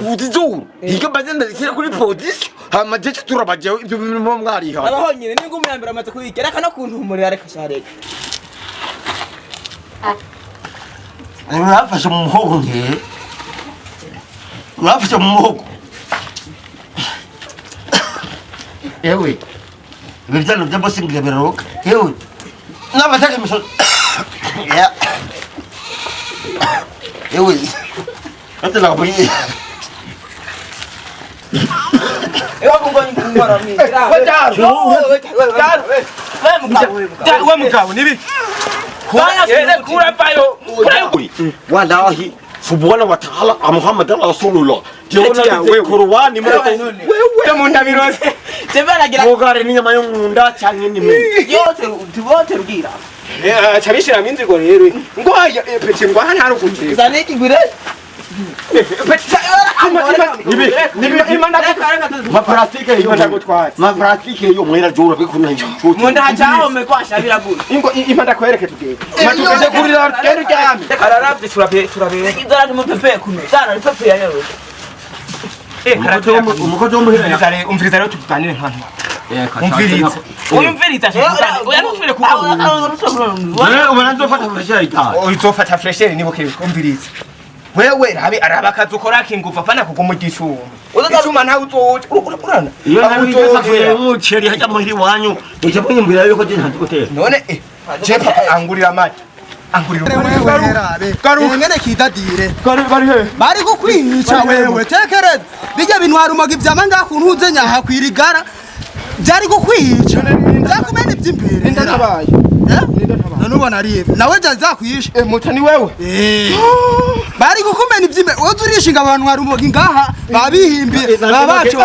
Uvuze izuru. Higa mbaze ndazishyira kuri position. Hama jeje turabajeho ibyo bintu muba mwarihaye. Abaho nyine n'ingumu ya mbere amaze kuyiga, reka no kuntumurira, reka sha, reka. Urafashe mu muhogo nge. Urafashe mu muhogo. Ewe. Ibi byano bya bosi ngira biraroka. Ewe. N'abataka imisoro. Ya. Ewe. Ate nakubwiye. We mugabo nibi kura vayo. Wallahi subhana wa ta'ala Muhammad rasulullah. Jewe wewe Qur'ani mu wewe mu ndabiroze. Mugare n'inyama yo munda canke ni mwe. Yose tubote rugira. Eh, cabishiramo inzigo rero ngo aya peti ngo hano hari ukujira. Zane ikigwire. Nibi nibi ma pratique yo ndagutwatse. Ma pratique yo mwera jura bikuna nchuti. Munda hacaho me kwashabira gute. Ingo impa ndakwereke tugende. Tugeze kuri la tugende uryame. Araravye turabe turabe. Inzara ntimupepe kuno. Zara ripepe ya yewe. Eh, umukozi wo muhira. Umviriza umviriza rero tuganire nk'abantu. Umviriza. Uyumviriza oya ntusubire kuko. Wewe ubona nzofata fresher itaha. Uzofata fresher nibo kiri umviriza. Wewe rabi araba akazi ukora kinguva apana kuguma igicuma. Icuma ntawe uzoca urana. Iyo ntabigeze avuye umuceri hajya muhira iwanyu uca muyimbwira yuko je ntazi gutera. None eh je papa angurira amata. Angurira Garuka ngene kidadire. Bari he? Bari kukwica wewe tekereza. Bijya bintu harumaga ivyama ngaho kuntuze nyaha kwirigara. Byari kukwica. Byakumena ivy'imbere. Ninda ntabaye. None ubona ari ibi. Nawe jya zakwishe. Eh, muta ni wewe. Bari kukumena ivy'imbere. Wowe urishinga abantu harumaga ngaha babihimbiye babacu.